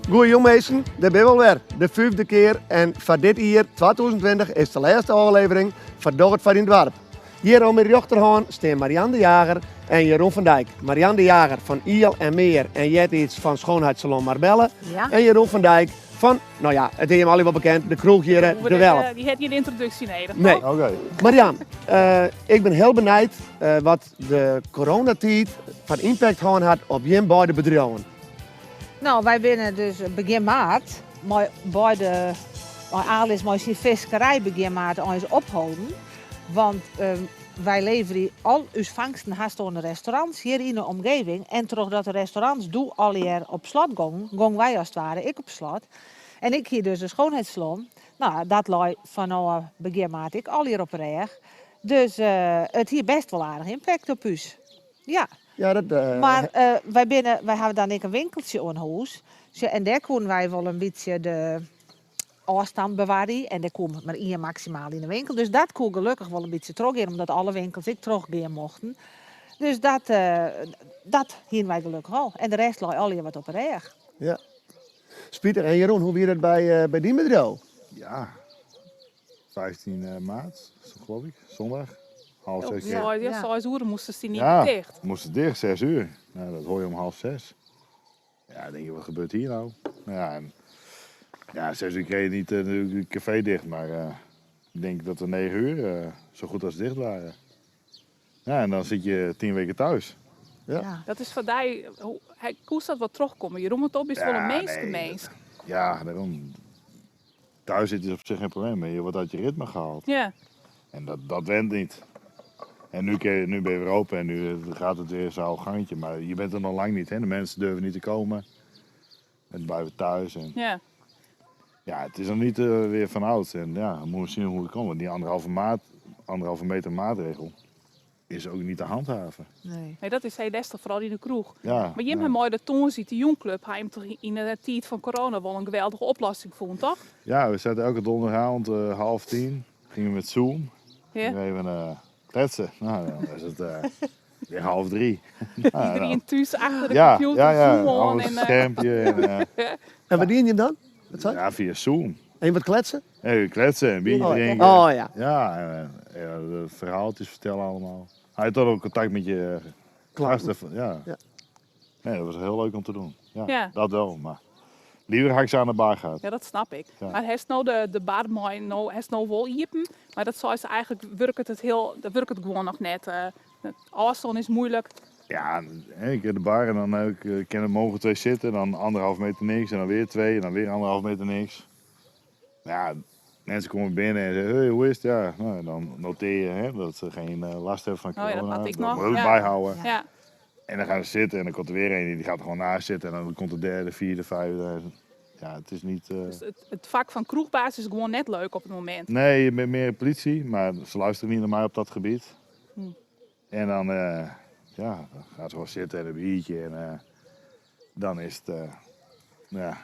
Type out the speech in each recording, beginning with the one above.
Goeie minsken, dêr binne we alwer. De fyfde kear en foar dit jier 2020 is de lêste ôflevering foar Doch it foar dyn doarp. Hjir oan myn rjochterhân stean Marianne de Jager en Jeroen van Dijk. Marianne de Jager fan Iel en Mear en eartiids fan Schoonheidssalon Marbelle. Ja. En Jeroen van Dijk fan, no ja, it is jim allegear wol bekend, de kroech hjir, De Welp. Dy hat gjin yntroduksje nedich, Nee. toch? Oké. Marianne, ik bin hiel benijd wat de coronatiid foar impact hân hat op jim beide bedriuwen. No, wy binne dus begjin maart mei beide, mei Alis mei syn fiskerij begjin maart eins opholden. Want wy leverje al ús fangsten hast oan de restaurants hjir yn de omgeving. En trochdat de restaurants doe allegear op slot gongen, gongen wy as it ware ek op slot. En ik hie dus de schoonheidssalon. No, dat lei fanôf begjin maart ek allegear op 'e rêch. Dus it hie bêst wol aardich impact op ús. Ja. Ja, dat, Mar wy binne, wy hawwe dan ek in winkeltsje oan hûs. Sjoch, en dêr koenen wy wol in bytsje de ôfstân bewarje. En dêr koe mar ien maksimaal yn de winkel. Dus dat koe gelokkich wol in bytsje trochgean, omdat alle winkels ek trochgean mochten. Dus dat, dat hienen wy gelokkich al. En de rest lei allegear wat op 'e rêch. Ja. Spitich. En Jeroen, hoe wie dat by, by dyn bedriuw? Ja, 15 maart, geloof ik, zondag. Half zes. Ja, ja, 6 oere moasten se niet ja, ticht. moest dicht, 6 uur. Nou, dat hoor je om half zes. Ja, dan denk je, wat gebeurt hier nou? Nou ja, en, ja, 6 uur kreeg je niet natuurlijk het café dicht, maar ik denk dat we 9 uur zo goed als dicht waren. Ja, en dan zit je 10 weken thuis. Ja. Ja. Dat is foar dy, hoe, hy, koest dat wat trochkomme? Jeroen, want op is wol in Ja, nee, minskemins. Ja, daarom. Thuis zitten is op zich geen probleem, maar je wordt uit je ritme gehaald. Ja. En dat went niet. En nu ben je weer open en nu gaat het weer zo'n gangetje. Maar je bent er nog lang niet, hè? De mensen durven niet te komen. En blijven thuis. En Ja. Ja, het is nog niet weer van oud. En ja, we moeten zien hoe het komt. Want die anderhalve meter maatregel is ook niet te handhaven. Nee. Nee, dat is heel lastig, vooral in de kroeg. Ja, Maar Jim ja. heeft mooi de toon ziet, de Jongclub, hij heeft toch in de tijd van corona wel een geweldige oplossing vond, toch? Ja, we zaten elke donderdagavond half tien, gingen we met Zoom. Ja. Gingen we even kletsen. Nou, dan is het weer half drie. Nou, Iedereen dan thuis achter de Ja, computer, ja, ja, Zoom on alles en schermpje en En wat dien je dan? Wat zei je? Ja, via Zoom. En wat kletsen? Even kletsen, een biertje Oh, ja. drinken. Oh, ja. Ja, en de verhaaltjes vertellen allemaal. Hij had toch ook contact met je Klanten. gasten. Ja. Ja. Nee, dat was heel leuk om te doen. Ja, Ja. dat wel, maar liever had ik ze aan de bar gehad. Ja, dat snap ik. Ja. Maar hij is nou de bar mooi, nou, hij is nou wel iepen, maar dat zou ze eigenlijk werkt het heel, dat werkt het gewoon nog net. De afstand is moeilijk. Ja, hè, ik heb de bar en dan heb ik kan er mogen 2 zitten, dan anderhalf meter niks en dan weer 2 en dan weer anderhalf meter niks. Nou ja, mensen komen binnen en zeggen, hey, hoe is het? Ja, nou, dan noteer je, hè, dat ze geen last hebben van Oh ja, dat corona. had ik Dat nog, moet je ook ja. bijhouden. Ja. En dan gaan ze zitten en dan komt er weer een die gaat er gewoon naast zitten. En dan komt de derde, vierde, vijfde. Ja, het is niet, Dus het vak van kroegbaas is gewoon net leuk op het moment. Nee, je bent meer politie, maar ze luisteren niet naar mij op dat gebied. En dan gaat ze gewoon zitten en een biertje. En dan is het ja,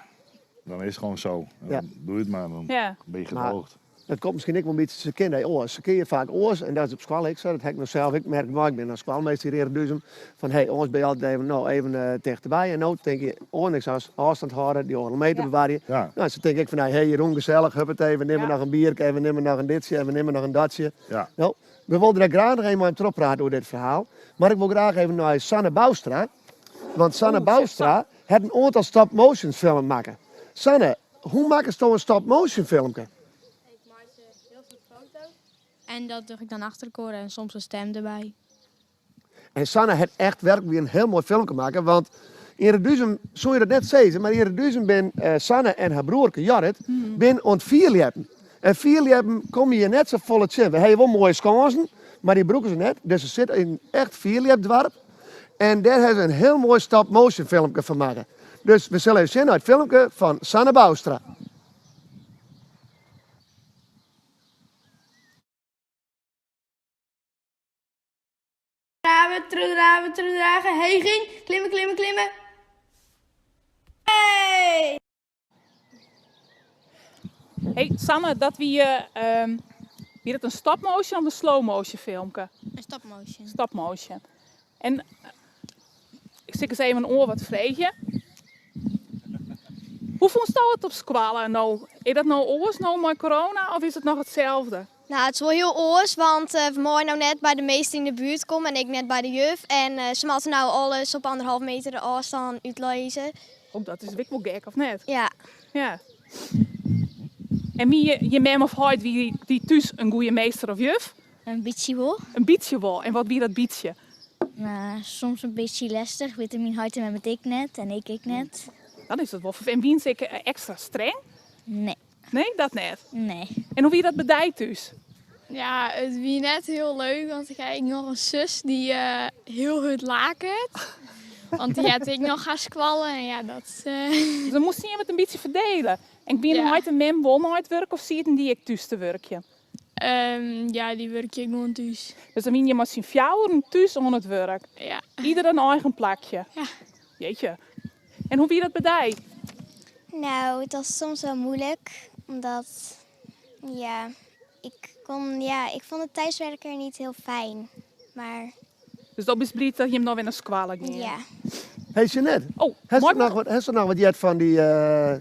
dan is het gewoon zo. En Ja. dan doe je het maar, dan Ja. ben je Maar gedoogd. dat komt misschien ook wel een beetje, ze kennen die oors. Ze kennen vaak oors en dat is op school. Ik zei, dat heb ik nog zelf. Ik merk maar, ik ben een schoolmeester hier in Reduzum. Van, hey, ons ben je altijd even, nou, even dichterbij. En nou denk je, oh, niks als afstand houden, die oren meter Ja. bewaren. Ja. Nou, zo denk ik van, hey, Jeroen, gezellig, hup het even, neem maar Ja. nog een bier, even neem maar nog een ditje, even neem maar nog een datje. Ja. Nou, we wilden daar graag nog eenmaal in praten over dit verhaal. Maar ik wil graag even naar Sanne Bouwstra. Want Sanne Oeh, Bouwstra Sanne. heeft een aantal stop-motion films maken. Sanne, hoe maak je zo'n stop-motion filmpje? Ik maak heel veel foto's. En dat doe ik dan achter elkaar en soms een stem erbij. En Sanne heeft echt werkelijk weer een heel mooi filmpje maken. Want in Reduzum, zo je dat net zei, maar in Reduzum ben Sanne en haar broertje Jorrit ben ont vierljeppen. En vierljeppen kom je net zo vol het zin. We hebben wel mooie schaansen, maar die broeken ze net. Dus ze zitten in echt vierljepdwarp. En daar hebben ze een heel mooi stop-motion filmpje van maken. Dus we zullen even zien naar het filmpje van Sanne Bouwstra. Draven, terugdraven, terugdragen, heging, klimmen, klimmen, klimmen. Hey Sanne, dat wie, ehm, wie dat in stop motion of in slow motion filmke? In stop motion. Stop motion. En eh, ik sil ris even in oar wat freegje. Hoe fûnsto it op skoalle no? Is dat no oars no mei corona of is it noch itselde? Nou, it is wol hiel oars, want we meie no net by de measten yn de buert komme en ek net by de juf. En se moatte no alles op anderhalve meter ôfstân útlizze. Oh, dat is ek wol gek, of net? Ja. Ja. En wie je mem of heit wie dy thús in goede meester of juf? In bytsje wol. In bytsje wol. En wat wie dat bytsje? Nou, soms in bytsje lestich. Witte myn heit en mem it ek net en ik ek net. Dan is dat wol ferfelend. En wiene se ek ekstra streng? Nee. Nee, dat net? Nee. En hoe wie dat by dy thús? Ja, it wie net hiel leuk, want ik ha ek noch in sus dy't hiel hurd laket. Want dy hat ek noch har skoalle en ja, dat. Dus dan moasten jim it in bytsje ferdele. En wiene heit en mem wol nei it wurk of sieten dy ek thús te wurkjen? Ja, dy wurkje ek gewoan thús. Dus dan wiene jim mei syn fjouweren thús oan it wurk? Ja. Ieder in eigen plakje? Ja. Jeetje. En hoe wie dat by dy? Nou, it was soms wel moeilijk, omdat ja, ik kon, ja, ik vond het thuiswerken niet heel fijn, maar Dus do bist bliid dat jim no wer nei skoalle gean? Ja. Hey Jeanette, Oh, hast moai du noch wat, hast du noch wat heard fan dy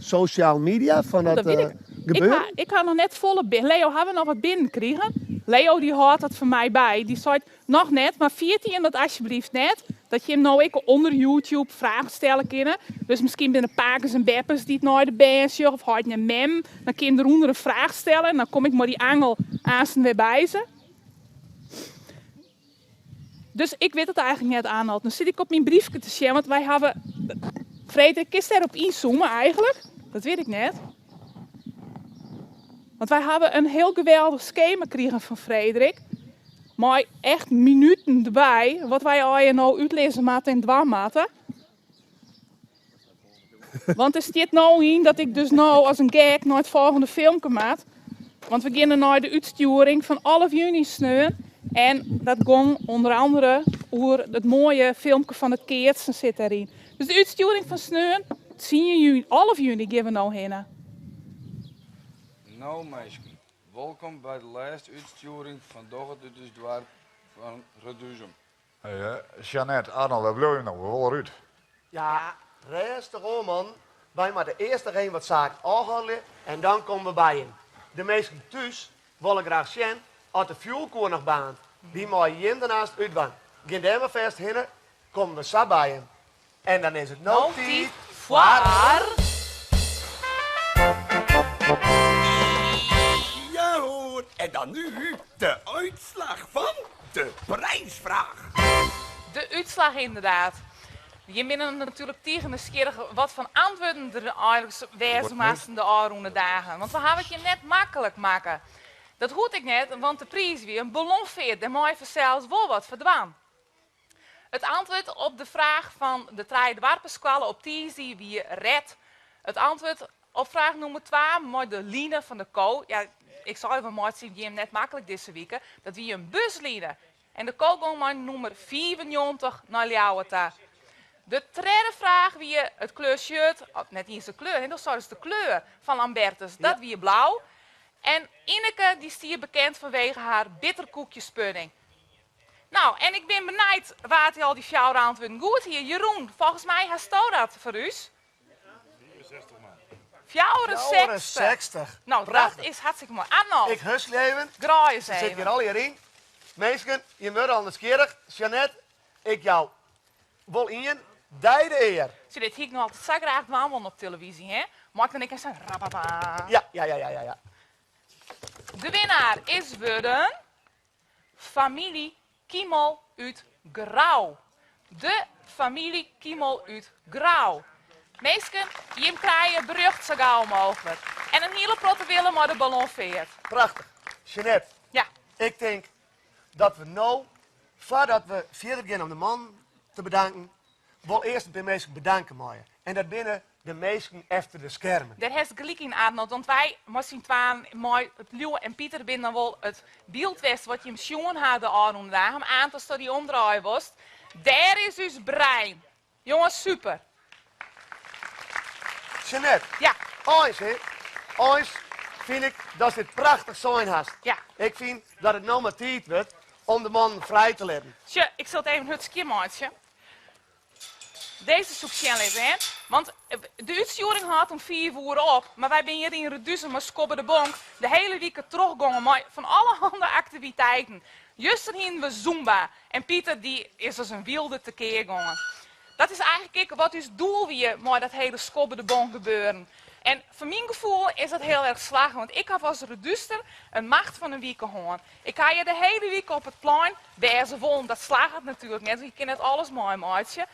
social media, fan Oh, dat dat wit ik. Ik gebeuren? ha, ik ha noch net folle binnen. Leo, ha we noch wat binnenkrigen? Leo dy hâldt dat foar my by. Dy seit noch net, mar ferjit jim dat alsjeblieft net. Dat jim no ek ûnder YouTube fragen stelle kinne. Dus miskien binne pakes en beppes dy't nei de bern sjogge of heit en mem. Dan kin derûnder in fraach stelle en dan kom ik mei dy angel aansten wer by se. Dus ik wit it eigentlik net, Arnold. Dan sit ik op myn briefke te sjen, want wy hawwe... Frederik, kinst dêrop ynzoome eigentlik? Dat wit ik net. Want wy hawwe in hiel geweldich skema krigen fan Frederik. Mei echt minuten derby, wat wy allegear no útlizze moatte en dwaan moatte. Want der stiet no yn dat ik dus no as in gek nei it folgjende filmke moat. Want we geane nei de útstjoering fan 11 juny sneon. En dat gong ûnder andere oer it moaie filmke fan it keatsen sit dêryn. Dus de útstjoering fan sneon tsien juny, 11 juny gean we no hinne. No minsken, wolkom by de lêste útstjoering fan Doch It Ut Us Doarp fan Reduzum. Hey, Jeanette, Arnold, wêr bliuwe jim no? We wolle derút. Ja, rêstich oan man. Wy moatte earst noch even wat saken ôfhannelje en dan komme we by jim. De minsken thús wolle graach sjen oft de fjoerkoer noch baarnt. Dy meie jim dan aanst útdwaan. Gean dêr mar fêst hinne, komme we sa by jim. En dan is it no tiid foar. Ja hoor, en dan nu de uitslag van de prijsvraag. De útslach ynderdaad. Jim binne natuerlik tige nijsgjirrich wat foar antwurden der eigenlik wêze moasten de ôfrûne dagen. Want we hawwe it jim net maklik makke. Dat hoecht ek net, want de priis wie in ballonfeart. Dêr meie je fansels wol wat foar dwaan. It antwurd op de fraach fan de Trije Doarpeskoalle op tiisdei wie red. It antwurd op fraach nûmer twa mei de line fan de ko, ja, ik sei we meitsje it jim net maklik dizze wike, dat wie in busline. En de ko gong mei nûmer 95 nei Ljouwert ta. De tredde fraach wie it kleur shirt, of net iens de kleur, do seidest de kleur fan Lambertus, dat wie blau. En Ineke dy stie bekend fanwege har bitterkoekjespudding. Nou, en ik bin benijd wa't al dy fjouwer antwurden goed hie. Jeroen, folgens my hasto dat foar ús. 64. 64. Nou, dat Prachtich. is hartstikke moai. Arnold. Ik huskelje even. Graai ris Se sit even. hjir allegear yn. Minsken, jim wurde al nijsgjirrich. Jeanette, ik jou wol ien dij de ear. Sjoch, dit hie ik no altyd sa graach dwaan wollen op televyzje, hè? Mei ik dan ek even sa'n rapapa? Ja, ja, ja, ja, ja, ja. De winnaar is wurden Famylje Kiemel út Grou. De famylje Kiemel út Grou. Minsken, jim krije berjocht sa gau mooglik. En in hiele protte wille mei de ballonfeart. Prachtich. Jeanette. Ja. Ik tink dat we no, foardat we fierder gean om de mannen te bedanken, wol earst in pear minsken bedanke meie. En dat binne de minsken efter de skermen. Dêr hast gelyk yn, Arnold, want wy mei syn twaen, mei Liuwe en Pieter, binne dan wol it byld west wat jim sjoen ha de ôfrûne dagen. Mar aanst dy omdraaie wolst, dêr is ús brein. Jonges, super. Jeanette. Ja. Eins, hè. Eins fyn ik datst dit prachtich sein hast. Ja. Ik fyn dat it no mar tiid wurdt om de mannen frij te litten. Sjoch, ik sil it even hurd skjinmeitsje. Dizze soe ik sjen litte, hè? Want de útstjoering hâldt om fiif oere op, mar wy binne hjir yn Reduzum mei Skobbe de Bonk de hiele wike trochgongen mei fan allerhande aktiviteiten. Juster hienen we Zumba en Pieter dy is as in wylde tekear gongen. Dat is eigenlik ek wat ús doel wie mei dat hele Skobbe de Bonk gebeuren. En foar myn gefoel is dat hiel erch slagge, want ik haw as Redúster in macht fan in wike hân. Ik ha hjir de hiele wike op it plein wêze wollen. Dat slagget natuerlik net, want je kinne net alles meimeitsje.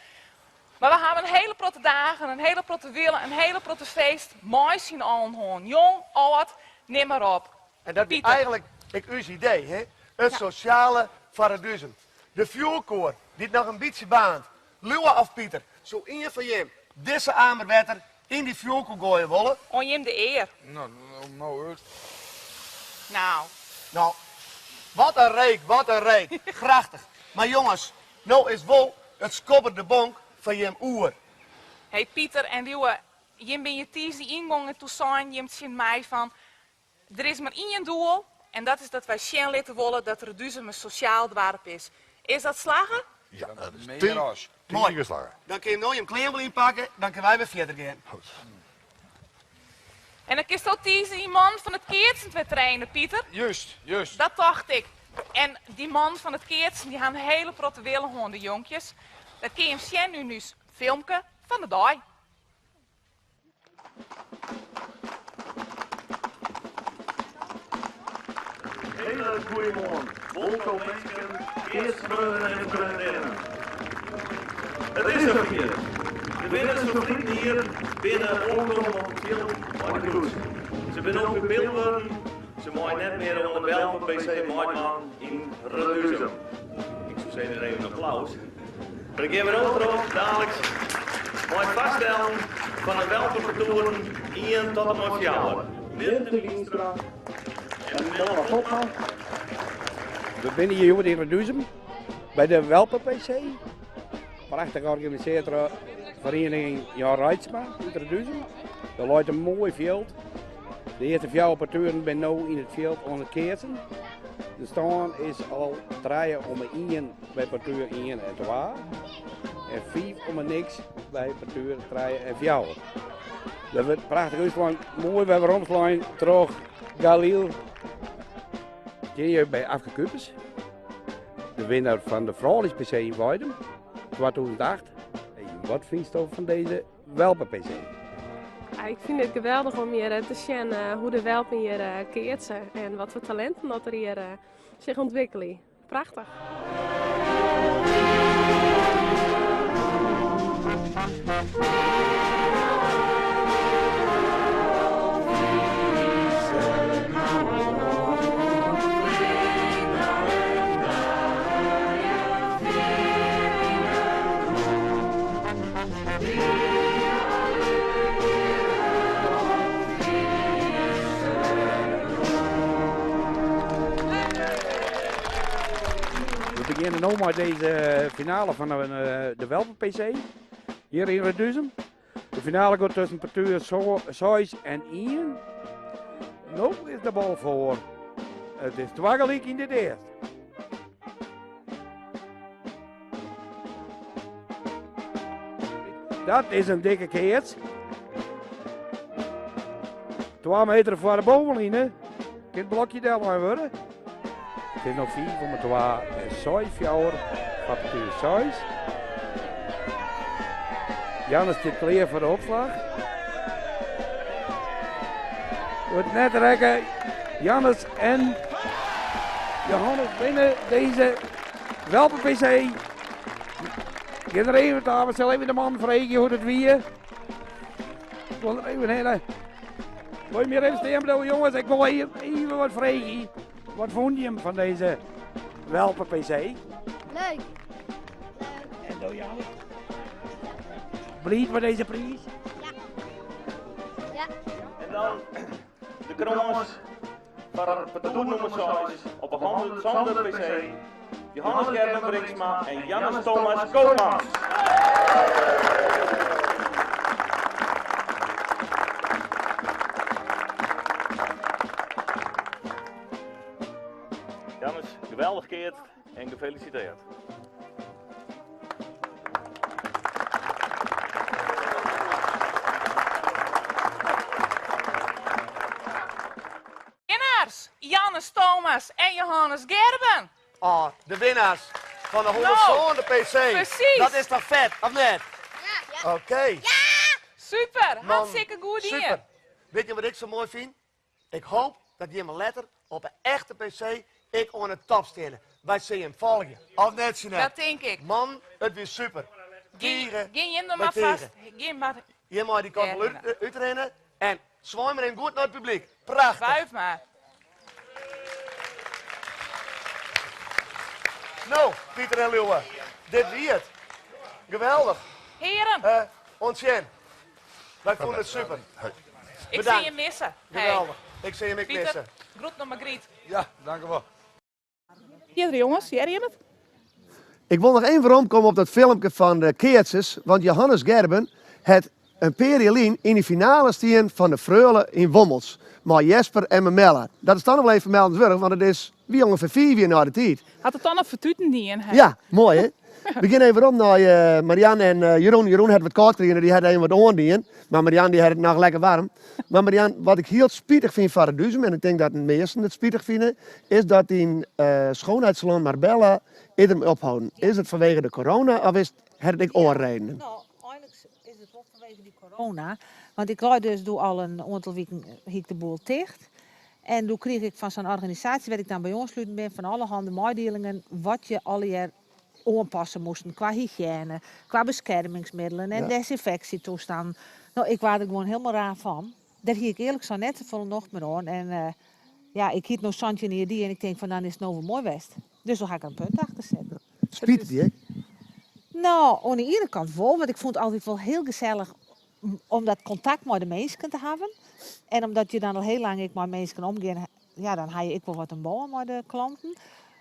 Mar we hawwe in hiele protte dagen, in hiele protte wille, in hiele protte feest mei syn allen hân. Jong, âld, nim mar op. En dat wie eigenlik ek ús idee, hè? It sosjale foar Reduzum. De fjoerkoar dy't noch in bytsje baarnt. Liuwe of Pieter, soe ien fan jim dizze amer wetter yn dy fjoerkoar goaie wolle? Oan jim de ear. No, no út. Nou. No, wat in reek, wat in reek. Grachtich. Mar jonges, no is wol it skobber de bonk foar jim oer. Hey Pieter en Liuwe, jim binne hjir tiisdei yngongen en toen seinen jim tsjin my fan, Der is mar ien doel en dat is dat wy sjen litte wolle dat Reduzum in sosjaal doarp is. Is dat slagge? Ja, dat is tige slagge. Dan kinne jim no jim klean wol ynpakke, dan kinne wy wer fierder gean. En dan kinsto tiisdei dy man fan it keatsen wer traine, Pieter. Just, just. Dat tocht ik. En dy man fan it keatsen, dy ha in hiele protte wille hân, de jonkjes. Dat kinne jim sjen yn ús filmke fan de dei. Hiele goeie moarn, wolkom minsken, keatsfreonen en freondinnen. It is safier. De winners fan ferline jier binne oankommen op it fjild mei de koets. Se binne no pupil wurden, se meie net mear oan de welpen PC meidwaan yn Reduzum. Ik soe sizze even in applaus. Mar dan gean we no troch daliks mei it foarstellen fan de welpenpartoeren ien tot en mei fjouwer. Mirte Wienstra en Melle Popma. We binne hjir hjoed yn Reduzum by de Welpen PC. Prachtich organisearre troch feriening Jan Reitsma út Reduzum. Der leit in moai fjild. De earste fjouwer partoeren binne no yn it fjild oan it keatsen. De stân is al trije om ien by partoer ien en twa en fiif om niks by partoer trije en fjouwer. Der wurdt prachtich útslein, moai wer weromslein troch Galil. Hjir by Afke Kupers, de winner fan de Frouljus PC yn Weidum 2008. Wat fynsto fan dizze Welpen PC? Ik fyn it geweldich om hjir te sjen hoe de welpen hjir keatse en wat foar talinten dat der hjir sich ûntwikkelje. Prachtich. We begjinne no mei dizze finale fan de Welpen PC hjir yn Reduzum. De finale giet tusken partoer 6 en 1. No is de bal foar. It is twa gelyk yn dit earst. Dat is in dikke keats. 2 meter foar de bovenline. Kin it blokje dellein wurde? It is noch 5 om 2 en 6 fjouwer foar partoer 6. Jannes stiet klear foar de opslach. Wurdt net rekke. Jannes en Johannes winne dizze Welpen PC. Gean der even ta, we sille even de man freegje hoe't it wie. Ik wol der even hinne. Wol je hjir even stean bliuwe, jonges? Ik wol even, even wat freegje. Wat fûn jim fan dizze Welpen PC? Leuk. En do, Jannes? Bliid mei dizze priis? Ja. Ja. En dan de krâns foar partoer nûmer 6 op 'e hûndertsânde PC, Johannes Gerben Brinksma en Jannes Thomas Koopmans. Geweldich keatst en gefelisiteerd. Winnaars, Jannes Thomas en Johannes Gerben. Oh, de winnaars fan de 107e PC. Precies. Dat is toch fet, of net? Ja. Oké. Ja! Super, Man, hartstikke goed dien. Super. Weet je wat ik zo mooi vind? Ik hoop dat jimme letter op de echte PC ik oan de top steane. Wy sille jim folgje. Of net, Jeanette? Dat tink ik. Man, it wie super. Tige. Gean jim der mar fast. Gean mar. Jim mei dy kant wol útrinne en swaai mar even goed nei it publyk. Prachtich. Wuif mar. No, Pieter en Liuwe, dit wie it. Geweldich. Hearen. Uh, oant sjen. Wy fûnen it super. Ik sil jim misse. Geweldich. Ik sil jim ek misse. Groet noch Margriet. Ja, dankewol. Fierder jonges, hearre jim it? Ik wol noch even weromkomme op dat filmke fan de keatsers, want Johannes Gerben hat in pear jier lyn yn de finale stien fan de Freule yn Wommels mei Jesper en Memelle. Dat is dan noch wol even fermeldenswurdich, want it is wie ûngefear fiif jier nei de tiid. Hat it dan noch fertuten dien? He? Ja, moai hè? We gean even werom nei Marianne en Jeroen. Jeroen hat wat kâld krigen, dy hat even wat oandien. Mar Marianne dy hat it noch lekker waarm. Mar Marianne, wat ik hiel spitich fyn foar Reduzum, en ik tink dat de measten it spitich fine, is dat dyn schoonheidssalon Marbella is dermei opholden. Is it fanwege de corona of is hat it ek oare redenen? No, eigenlik is it wol fanwege dy corona. Want ik lei dus doe al in oantal wiken hie ik de boel ticht. En doe krige ik fan sa'n organisaasje wêr't ik dan by oansluten bin fan allerhande meidielingen wat je allegear oanpasse moasten kwa hygiëne, kwa beskermingsmiddelen en desynfeksjetoestannen. No, ik waard der gewoan hielendal raar fan. Dêr hie ik earlik sein net safolle nocht mear oan. En eh, ja, ik hie it no 17 jier dien en ik tink fan dan is it no wol moai west. Dus doe ha ik der in punt achter setten. Spyt it dy? No, oan de iene kant wol, want ik fûn it altyd wol hiel gesellich om dat kontakt mei de minsken te hawwen. En omdat je dan al hiel lang ek mei minsken omgean, ja, dan ha je ek wol wat in bân mei de klanten.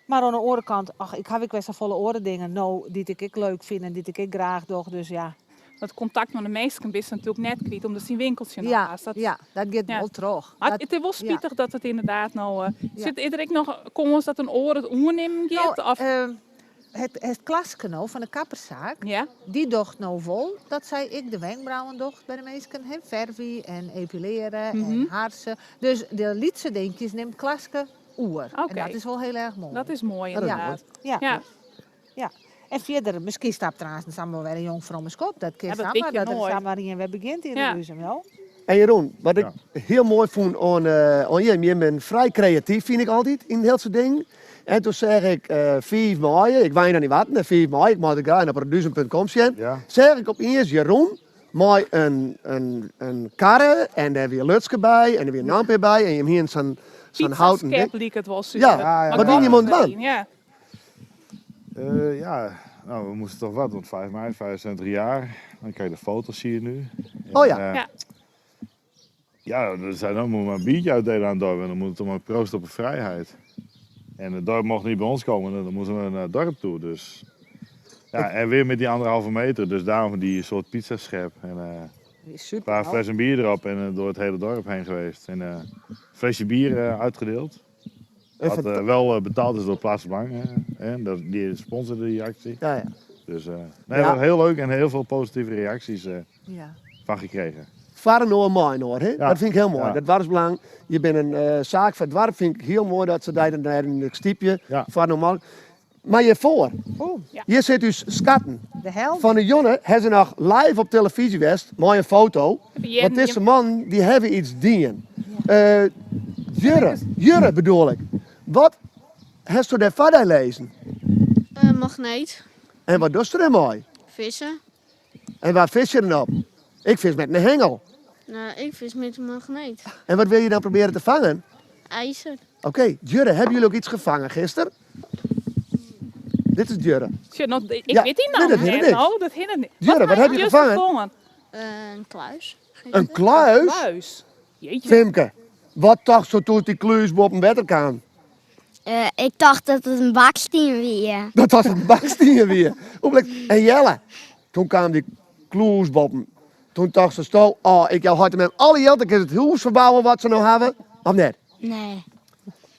Mar oan de oare kant, ach, ik haw ek wer safolle oare dingen no dy't ik ek leuk fyn en dy't ik ek graach doch, dus ja. Dat kontakt mei de minsken bist natuerlik net kwyt omdat syn winkeltsje noch Ja, hast. Dat, ja, dat giet ja. wol troch. Mar Dat, it is wol ja. spitich dat it ynderdaad no. Ja. Sit is der ek noch kâns dat in oar it oernimmen No, giet? Of? Het, het Klaske no fan de kapperssaak, Ja. dy docht no wol dat sy ek de wenkbrauwen docht by de minsken. Hè, fervje en epileren en Mhm. harsen. Dus de lytse dinkjes nimt Klaske oer. En Oké. dat is wol hiel erch moai. Dat is moai Dat is ynderdaad. Ja. Ja. Ja. En fierder, miskien stapt der aanst samar wer in jong frommes op. Dat kin Ja, dat samar, wit je dat der noait. samar ien wer begjint yn Ja. Reduzum, no. En Jeroen, wat ik Ja. hiel moai fûn oan, eh, oan jim, jim binne frij kreatyf fyn ik altyd yn hiel soart dingen. En toen seach ik eh 5 maaie, ik wenje dan yn Warten, en 5 maaie, ik mei der graach op reduzum.com sjen, Ja. seach ik opiens Jeroen mei in, in, in karre en dêr wie Lutske by en der wie Nampje by en jim hienen sa'n sa'n houten Pizzaskep ding. liket it wol suver. Ja, Ja, ja, wat ja. wie jim oan it dwaan? Ja. Eh, ja, nou, we moesten toch wat, want 5 mei, 75 jaar. Dan krijg je de foto's hier nu. En, Oh ja. eh, Ja. ja, er zei dan moeten we maar een biertje uitdelen aan het dorp. En dan moet het toch maar proost op de vrijheid. En het dorp mocht niet bij ons komen, dan moesten we naar het dorp toe. Dus. Ja, en weer met die anderhalve meter, dus daarom die soort pizzaschep. En eh, Die is een super. paar no. flessen bier erop en eh, door het hele dorp heen geweest. En eh, een flesje bier eh, uitgedeeld. Een Wat eh, fanta- wel eh, betaald is door Plaatsbelang. hè. En dat, die sponsorde die actie. Ja, ja. Dus eh, nee, Ja. was heel leuk en heel veel positieve reacties eh, Ja. van gekregen. Foar mei-inoar, hè? Ja. Dat fyn ik hiel moai. Ja. Dat doarpsbelang, je bent in eh, saak foar it doarp, fyn ik hiel moai dat se dêr dêr in stypje. Ja. Foar normaal. Mar hjirfoar, Oeh, Ja. hjir sit ús skatten. de hel. Fan de jûn ha se noch live op televyzje west mei in foto. Jim- Want dizze man dy hawwe iets dien. Eh Jurre, Jurre bedoel ik. Wat hasto dêr foar dy lizzen? Een magneet. En wat dochst der mei? Vissen. En wêr fiskje je dan op? Ik fisk met in hengel. Nou, ik vis met een magneet. En wat wil je dan proberen te vangen? IJzer. Oké, Jurre, hebben jullie ook iets gevangen gisteren? Dit is Jurre. Sjoch, no, ik Ja, wit dy nee, namme dat hindert net. niks. No, dat hindert net. Jurre, wat ha heb je juist gevangen? gefongen? Een kluis. Een kluis? Kluis. Jeetje. Femke, wat tochtst do doe't dy klús boppe wetter kaam? Eh, ik tocht dat it in bakstien wie. Dat dat in bakstien wie. En Jelle, doe kaam dy klús boppe. Doe tochtst oh, ik jou heit mem alle jild, dan kin it hûs ferbouwe wat se no hawwe. Of net? Nee.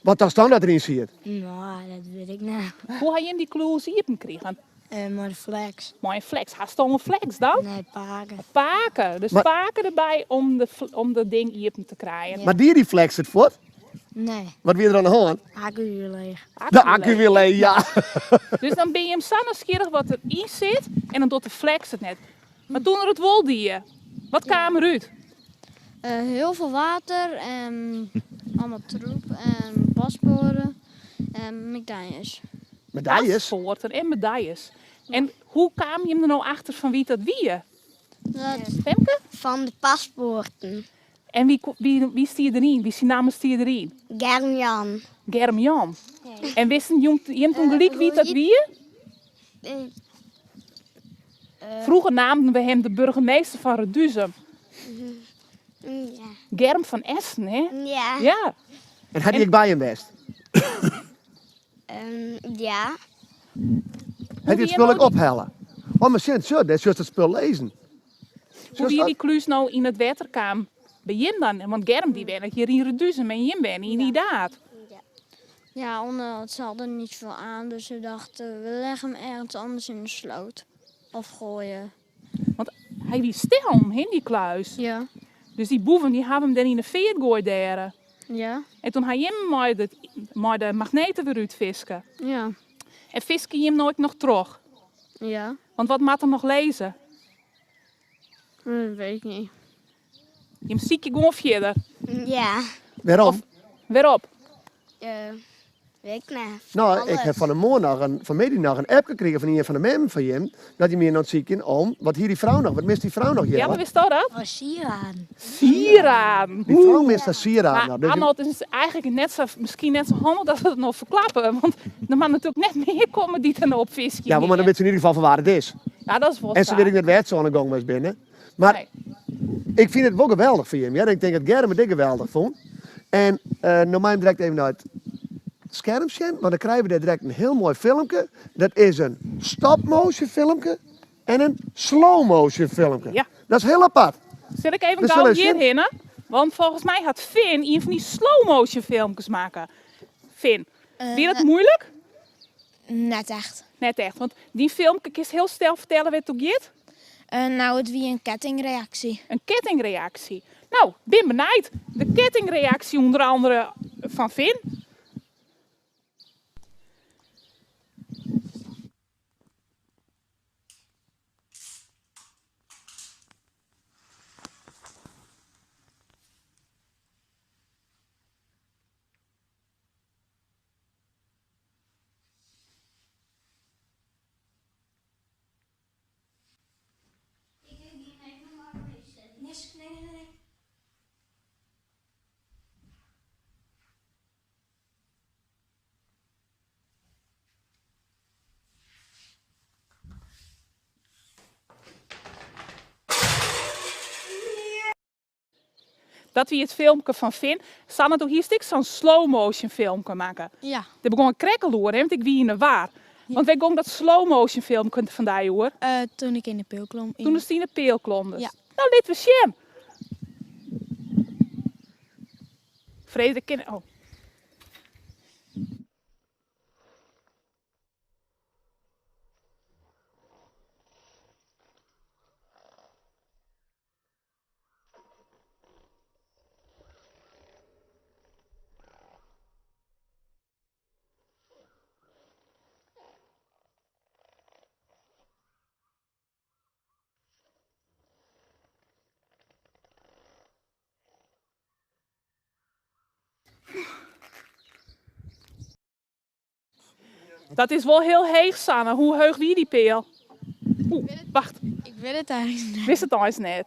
Wat tochtst dan dat deryn siet? No, dat wit ik net. Hoe ha jim dy klûs iepen krigen? Mei de flex. Mei in flex. Hast al in flex dan? Nee, pake. Pake. Dus pake derby om de, om dat ding iepen te krijen. Mar die dy flex it fuort? Nee. Wat wie der oan de hân? Akku wie leech. De akku wie leech, ja. Dus dan bin jim sa nijsgjirrich wat der yn sit en dan docht de flex it net. Mar toen er it wol die, wat kaam der út? Heel veel water en allemaal troep en paspoorten en medailles. Medailles? Paspoorten en medailles. En hoe kaam jim der no achter fan wie't dat wie? Dat Femke? Fan de paspoorten. En wie, wie, wie stie deryn? Wie syn namme stie deryn? Germ Jan. Germ Jan. En wisten jim, jim toen gelyk wie't dat wie? Vroeger naamden we hem de burgemeester van Reduzum. Ja. Germ van Essen, hè? Ja. Ja. En hat hy ek by him west? Ja. Hat hy it spul ek ophelle? Oh, mar sjen, sjoch, dêr sjochst it spul lizzen. Hoe wie dy klús no yn it wetter kaam by jim dan? Want Germ dy wennet hjir yn Reduzum en jim wenne yn Idaard. Ja, omdat ze hadden niet veel aan, dus we dachten we leggen hem ergens anders in de sloot. Of gooien. Want hy wie stellen, hè, dy kluis. Ja. Dus dy boeven dy hawwe him dêr yn de feart goaid dêre. Ja. En toen ha jim mei de, mei de magneten wer útfiske. Ja. En fiske jim no ek noch troch? Ja. Want wat moat er noch lizze? Dat weet ik niet. Jim sykje gewoan fierder. Ja. Wêrom? Wêrop? Weet ik net. No, ik ha fan 'e moarn noch in, fan middei noch in appke krigen fan ien fan de memmen fan jim, dat jim wiene oan it sykjen om, wat hie dy frou noch, wat mist dy frou noch, Ja, Jelle? mar witsto dat? Oh, sieraden. Sieraden. Dy frou mist har sieraden Mar noch. Dus jim- Arnold is eigentlik net sa, miskien net sa handich dat we it no ferklappe, want der moat natuerlik net mear komme dy't der no op fiskje Ja, mar dan wit se yn ieder gefal fan wa't it is. Ja, dat is wol En se sa. wit ek net wêr't se oan 'e gong west binne. Mar Nee. ik fyn it wol geweldich foar jim, hear. Ik tink dat Germ it ek geweldich fûn. En no mei him direkt even nei it skerm sjen, want dan krije we dêr direkt in hiel moai filmke. Dat is in stop-motion filmke en in slow-motion filmke. Ja. Dat is hiel apart. Sil ik even We gau sille hjir sjen. hinne? Want folgens my hat Finn ien fan dy slow-motion filmkes makke. Finn, wie dat muoilik? Net echt. Net echt, want dyn filmke kinst hiel snel fertelle wêr't it oer giet? No, it wie in kettingreaksje. In kettingreaksje. No, bin benijd. De kettingreaksje ûnder andere fan Finn. Dat wie it filmke fan Finn. Sanne, do hiest ek sa'n slow motion filmke makke. Ja. Dêr begûn ik krekt al oer, hè, want ik wie yn 'e war. Want wêr gong dat slow motion filmke fan dy oer? Toen ik yn de peal klom. Toen ast yn de peal klomdest. Ja. No, lit we sjen. Frederik kin. Oh. Dat is wol hiel heech, Sanne. Hoe heech wie dy peal? Oeh, wacht. Ik wit it eins net. Witst it eins net?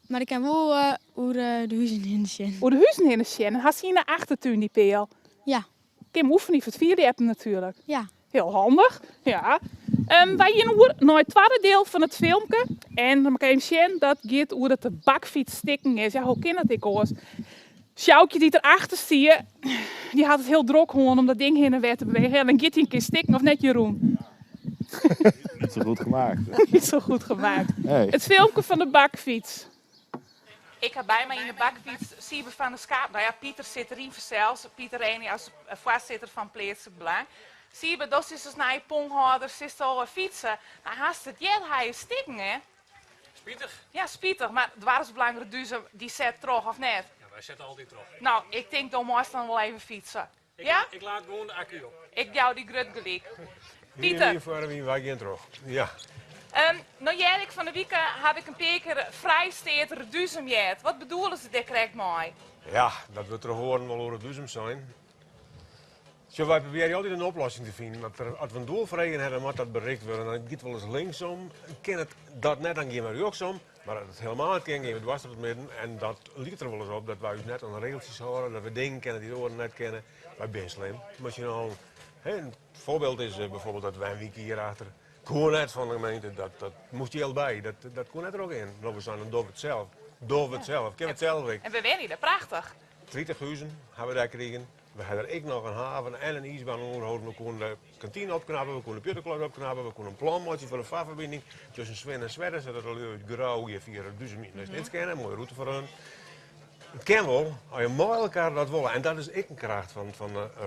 Mar ik kin wol oer de huzen hinne sjen. Oer de huzen hinne sjen. En hast yn de achtertún dy peal? Ja. Kin oefenje foar it fierljeppen natuerlik. Ja. Hiel handich, ja. Wy gean oer nei it twadde diel fan it filmke. En dan moat ik even sjen, dat giet oer dat de bakfyts stikken is. Ja, hoe kin dat ek oars? Sjoukje dy't derachter stie, dy hat it hiel drok hân om dat ding hinne en wer te bewegen. Ja, dan giet hy in kear stikken, of net Jeroen? Niet zo goed gemaakt. Niet zo goed gemaakt. Nee. It filmke fan de bakfyts. Ik ha by my yn de bakfyts Siebe van der Schaap. No ja, Pieter sit deryn fansels. Pieter Renia as foarsitter fan Pleatslik Belang. Siebe, do sitst as nije ponghâlder, sitst al fytsen. No, hast it heard, hy is stikken, hè? Spitich. Ja, spitich, mar Doarpsbelang Reduzum, dy set troch, of net? Ja, wy sette altyd troch. No, ik tink do meist dan wol even fytse. Ja? Ik laad gewoan de akku op. Ik jou dy grut gelyk. Pieter. Ien foar wyn, wy gean troch. Ja. No hear ik fan 'e wike haw ik in pear kear Frijsteat Reduzum heard. Wat bedoele se dêr krekt mei? Ja, dat wurdt troch oaren wol oer Reduzum sein. Sjoch, wy probearje altyd in oplossing te finen. As der, as we in doel foar eagen hawwe, dan moat dat berikt wurde. Dan giet wolris linksom. Kin it dat net, dan gean we rjochtsom. Mar as it helemaal net kin, gean we dwars troch it midden. En dat liket der wolris op dat wy ús net oan de regeltsjes hâlde, dat we dingen kinne dy't oaren net kinne. Wy binne slim. Mar syn al, hè, in foarbyld is bijvoorbeeld dat wenwyk hierachter koe net fan de gemeente, dat, dat moast jild by, dat, dat koe net trochgean. No, we seinen, dan dogge we it sels. Dogge we it sels, kinne we it sels ek. En we wenje der prachtich. 30 huzen hawwe we dêr krigen. We ha der ek noch in haven en in iisbaan ûnderholden. We koene de kantine opknappe, we koene de pjutteklas opknappe, we koene in plan meitsje foar de farferbining tusken Swin en Swette, sadat de lju út Grou hjir fia Reduzum nei Snits kinne. Moaie rûte foar hun. It kin wol, as je mei elkoar dat wolle. En dat is ek in kracht fan